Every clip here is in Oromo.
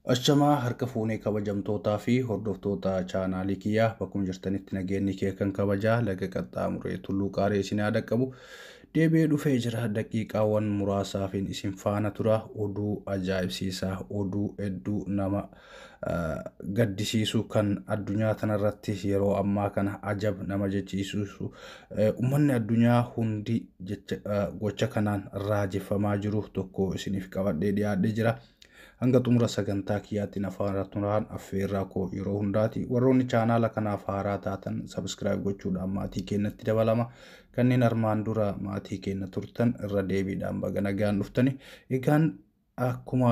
Ashamaa harka fuunee kabajamtootaa fi hordoftoota chaanaalii kiyyaa bakkuma jirtanitti nageenyi kee kan kabajaa laga qaxxaamuree tulluu qaaree isin haa dhaqqabu. Deebi'ee dhufee jira daqiiqaawwan muraasaafin isin faana tura oduu ajaa'ibsiisaa oduu hedduu nama gaddisiisu kan addunyaa tanarratti yeroo ammaa kana ajab nama jechisiisu uummanni addunyaa hundi jecha gocha kanaan raajeffamaa jiru tokko isiniif qabadhee dhiyaadhee jira. Hanga xumura sagantaa kiyyaatti afaan turaan affeerraa koo yeroo hundaati. Warroonni chaanaala kanaaf haaraa taatan subscribe gochuudhaan maatii keenyatti dabalama. Kanneen armaan dura maatii keenya turtan irra deebiidhaan baga nagaan dhuftani. Egaan akkuma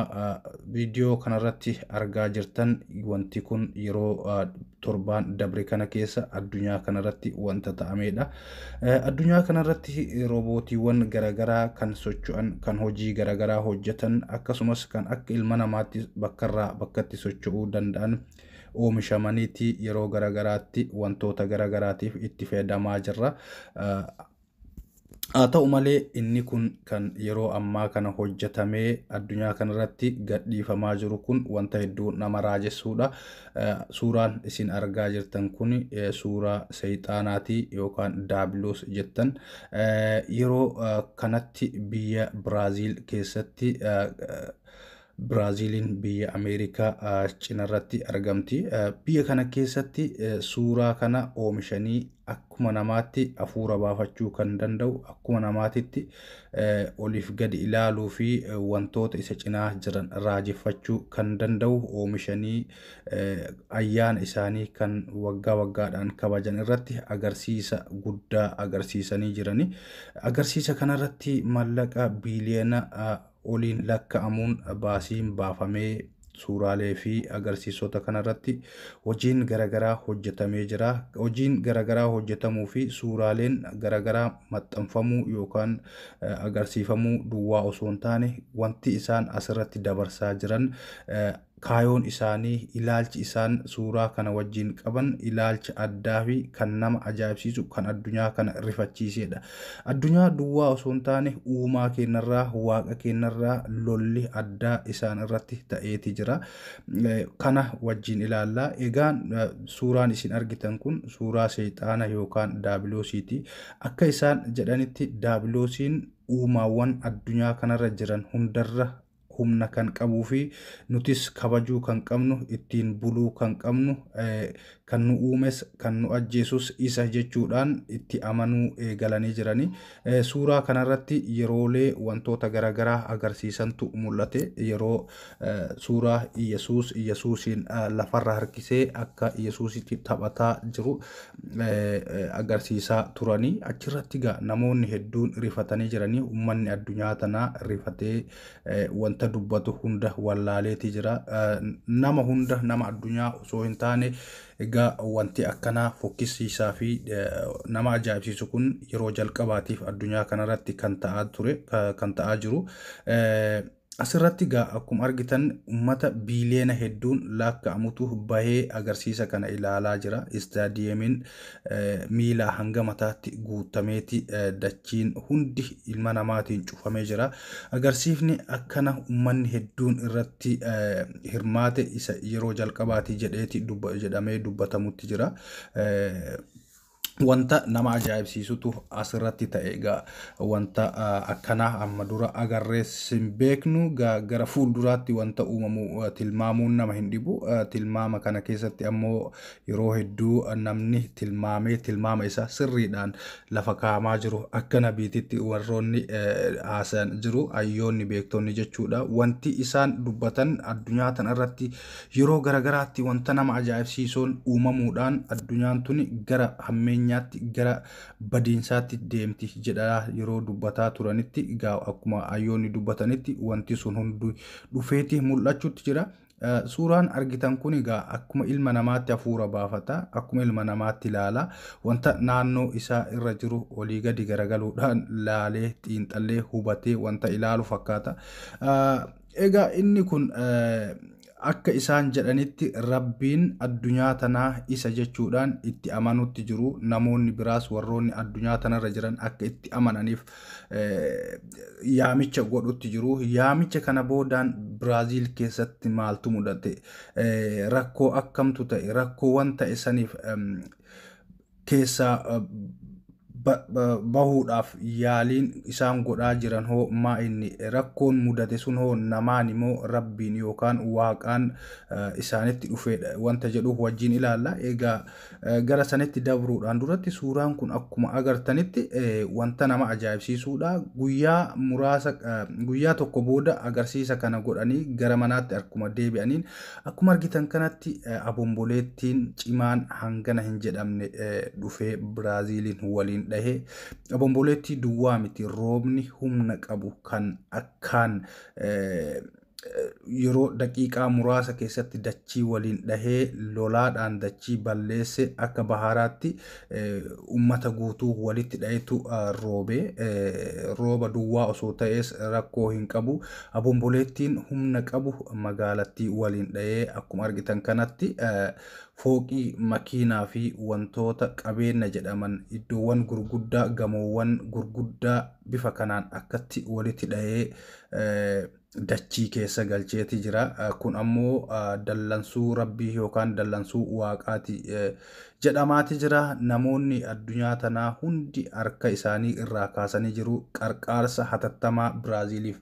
viidiyoo kanarratti argaa jirtan wanti kun yeroo torbaan dabre kana keessa addunyaa kanarratti wanta ta'amedha. Addunyaa kanarratti roobootiiwwan garaagaraa kan socho'an kan hojii garaagaraa hojjetan akkasumas kan akka ilma namaatti bakkarraa bakkatti socho'uu danda'an oomishamaniiti yeroo garaagaraatti wantoota garaagaraatiif itti fayyadamaa jirra. Haa ta'u malee inni kun kan yeroo ammaa kana hojjetamee addunyaa kanarratti gadhiifamaa jiru kun wanta hedduu nama raajessuudha. Suuraan isin argaa jirtan kun suuraa seexaanaati yookaan daabiloos jettan. Yeroo kanatti biyya Biraaziil keessatti Biraaziiliin biyya Ameerikaa cinarratti argamti. Biyya kana keessatti suuraa kana oomishanii akkuma namaatti hafuura baafachuu kan danda'u akkuma namaatitti oliif gadi ilaaluu fi wantoota isa cinaa jiran raajeffachuu kan danda'u oomishanii ayyaana isaanii kan waggaa waggaadhaan kabajan irratti agarsiisa guddaa agarsiisanii jirani. Agarsiisa kanarratti maallaqa biiliyoona oliin lakkaa'amuun baasiin baafamee suuraalee fi agarsiisota kanarratti hojiin garaagaraa hojjetamee jira. Hojiin garaagaraa hojjetamuu fi suuraaleen garaagaraa maxxanfamuu yookaan agarsiifamuu duwwaa osoo hin taane wanti isaan asirratti dabarsaa jiran kaayoon isaanii ilaalchi isaan suuraa kana wajjin qaban ilaalcha addaa fi kan nama ajaa'ibsiisu kan addunyaa kana rifachiisedha. Addunyaa duwwaa osoo hin taane uumaa keenyarraa waaqa keenyarraa lolli addaa isaan irratti ta'eeti jira. Kana wajjin ilaallaa. Egaan suuraan isin argitan kun suuraa seexaana yookaan daabiloosiiti. Akka isaan jedhanitti daabiloosiin uumaawwan addunyaa kanarra jiran hundarra humna kan qabuu fi nutis kabajuu kan qabnu ittiin buluu kan qabnu kan nu uumes kan nu ajjeesus isa jechuudhaan itti amanuu eegalanii jirani. Suuraa kanarratti yeroolee wantoota garaagaraa agarsiisantu mul'ate yeroo suuraa Iyyasuus Iyyasuusiin lafarra harkisee akka Iyyasuusitti taphataa jiru agarsiisaa turanii achirratti egaa namoonni hedduun rifatanii jiranii uummanni addunyaa tanaa rifatee wanta dubbatu hunda wallaaleeti jira. Nama hunda nama addunyaa osoo hin taane egaa wanti akkanaa fokkisiisaa fi nama ajaa'ibsiisu kun yeroo jalqabaatiif addunyaa kanarratti kan ta'aa ture kan ta'aa jiru. Asirratti egaa akkuma argitan uummata biiliyoona hedduun lakkaa'amutu bahee agarsiisa kana ilaalaa jira. Istaadiyeemiin miilaa hanga mataatti guutameeti dachiin hundi ilma namaatiin cufamee jira. Agarsiifni akkana uummanni hedduun irratti hirmaate isa yeroo jalqabaati jedheeti jedhamee dubbatamutti jira. Wanta nama ajaa'ibsiisutu asirratti ta'e egaa wanta akkanaa amma dura agarrees hin beeknu gara fuulduraatti wanta uumamu tilmaamuun nama hin dhibu. Tilmaama kana keessatti ammoo yeroo hedduu namni tilmaamee tilmaama isaa sirriidhaan lafa kaa'amaa jiru akka nabiititti warroonni haasa'an jiru hayyoonni beektonni jechuudha. Wanti isaan dubbatan addunyaa tanarratti yeroo garagaraatti wanta nama ajaa'ibsiisuun uumamuudhaan addunyaan tuni gara hammeenyaatti gara badiinsaatti deemti jedhaa yeroo dubbataa turanitti egaa akkuma hayyoonni dubbatanitti wanti sun hundi dhufeeti mul'achuutti jira. Suuraan argitan kun egaa akkuma ilma namaatti hafuura baafata akkuma ilma namaatti ilaala wanta naannoo isaa irra jiru olii gadi garagaluudhaan laalee xiinxallee hubatee wanta ilaalu fakkaata. Egaa inni kun Akka isaan jedhanitti Rabbiin addunyaa tanaa isa jechuudhaan itti amanutti jiru. Namoonni biraas warroonni addunyaa tanarra jiran akka itti amananiif yaamicha godhutti jiru. Yaamicha kana boodaan Biraaziil keessatti maaltu mudate? Rakkoo akkamtu ta'e? Rakkoowwan ta'e saniif keessaa bahuudhaaf yaaliin isaan godhaa jiran hoo maa inni? Rakkoon mudate sun hoo namaan immoo Rabbiin yookaan Waaqaan isaanitti dhufeedha wanta jedhuuf wajjin ilaalla. Egaa gara sanitti dabruudhaan duratti suuraan kun akkuma agartanitti wanta nama ajaa'ibsiisuudha. Guyyaa muraasa, guyyaa tokko booda agarsiisa kana godhanii gara manaatti akkuma deebi'aniin akkuma argitan kanatti abomboleettiin cimaan hangana hin jedhamne dhufee Biraaziiliin waliin dhahee. Abomboleettii duwwaa miti, roobni humna qabu kan akkaan yeroo daqiiqaa muraasa keessatti dachii waliin dhahee lolaadhaan dachii balleesse, akka baharaatti ummata guutuu walitti dhahetu roobe. Rooba duwwaa osoo ta'es rakkoo hin qabu. Abomboleettiin humna qabu magaalattii waliin dhahee akkuma argitan kanatti fooqii, makiinaa fi wantoota qabeenya jedhaman, iddoowwan gurguddaa, gamoowwan gurguddaa bifa kanaan akkatti walitti dhahee dachii keessa galcheeti jira. Kun ammoo dallansuu Rabbii yookaan dallansuu Waaqaati jedhamaati jira. Namoonni addunyaa tanaa hundi harka isaanii irraa kaasanii jiru. Qarqaarsa hatattamaa Biraaziiliif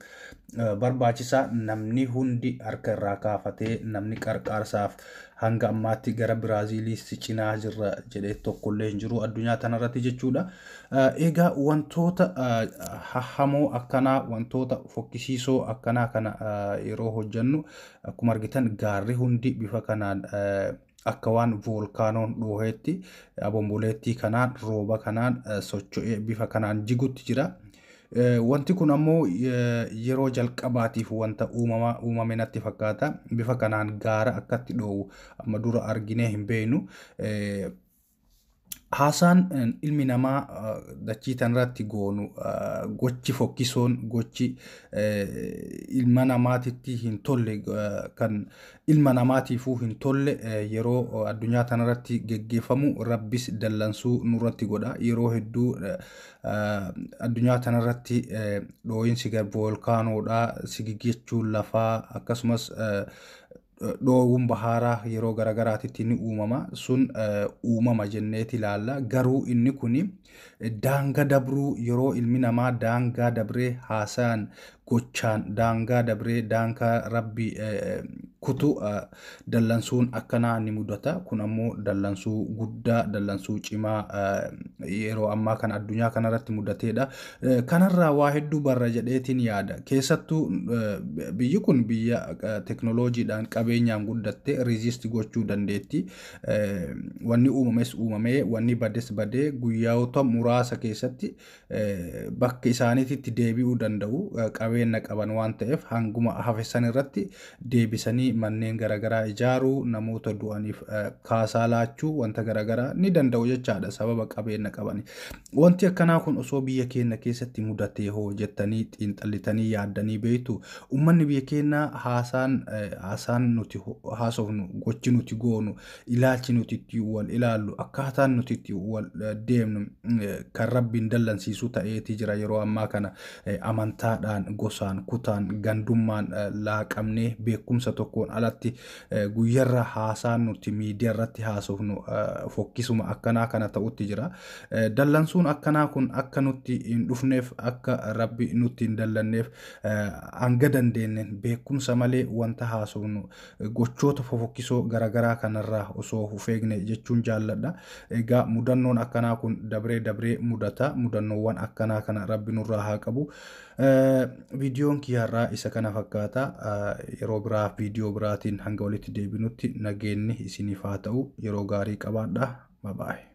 barbaachisaa. Namni hundi harka irraa kaafatee, namni qarqaarsaaf hanga ammaatti gara Biraaziilii si cinaa jirra jedhee tokkollee hin jiru addunyaa tanarratti jechuudha. Egaa wantoota hahhamoo akkanaa, wantoota fokkisiisoo akkanaa kana yeroo hojjennu akkuma argitan gaarri hundi bifa kanaan akka waan voolkaanoon dhooheetti abomboleettii kanaan, rooba kanaan socho'ee bifa kanaan jigutti jira. Wanti kun ammoo yeroo jalqabaatiif wanta uumame natti fakkaata. Bifa kanaan gaara akkatti dhoowu amma dura arginee hin beeknu. Haasaan ilmi namaa dachii tanarratti goonu, gochi fokkisoon, gochi ilma namaatitti hin tolle, kan ilma namaatiifuu hin tolle yeroo addunyaa tanarratti geggeeffamu Rabbis dallansuu nurratti godha. Yeroo hedduu addunyaa tanarratti dhooyinsi voolkaanoodha, sigigachuun lafaa, akkasumas dhoowwuun bahaaraa yeroo garagaraatitti ni uumama. Sun uumama jenneeti ilaalla. Garuu inni kuni daanga dabruu, yeroo ilmi namaa daangaa dabree haasaan, gochaan daangaa dabree daangaa Rabbii kutu dallansuun akkanaa ni mudata. Kun ammoo dallansuu guddaa, dallansuu cimaa yeroo ammaa kana addunyaa kanarratti mudateedha. Kanarraa waa hedduu barra jedheetiin yaada. Keessattuu biyyi kun biyya teknooloojiidhaan qabeenyaan guddatte, resist gochuu dandeetti. Wanni uumames uumamee, wanni bades badee, guyyoota muraasa keessatti bakka isaaniitti deebi'uu danda'u, qabeenya qaban waan ta'eef hanguma hafe san irratti deebisanii manneen garaagaraa ijaaruu, namoota du'aniif kaasaa laachuu, wanta garaagaraa ni danda'u jechaadha sababa qabeenya qabani. Wanti akkanaa kun osoo biyya keenya keessatti mudatee hoo jettanii xiinxallitanii yaaddanii beektu? Uummanni biyya keenyaa haasaan nuti haasofnu, gochi nuti goonu, ilaalchi nuti itti wal ilaallu, akkaataan nuti itti wal deemnu kan Rabbiin dallansiisu ta'eeti jira yeroo ammaa kana. Amantaadhaan, gosaan, kutaan, gandummaan laaqamnee beekumsa tokkoon alatti guyyarra haasaan nuti miidiyaa irratti haasofnu fokkisuma akkanaa kana ta'utti jira. Dallansuun akkanaa kun akka nutti hin dhufneef, akka Rabbi nutti hin dallanneef, hanga dandeenyeen beekumsa malee wanta haasofnu, gochoota fofokkisoo garaagaraa kanarraa osoo of eegne jechuun jaalladha. Egaa mudannoon akkanaa kun dabree dabree mudata. Mudannoowwan akkanaa kana Rabbi nurraa haa qabu. Viidiyoon kiyyaarraa isa kana fakkaata. Yeroo biraa viidiyoo biraatiin hanga walitti deebinutti nageenyi isiniif haa ta'u. Yeroo gaarii qabaadha. Babaayee.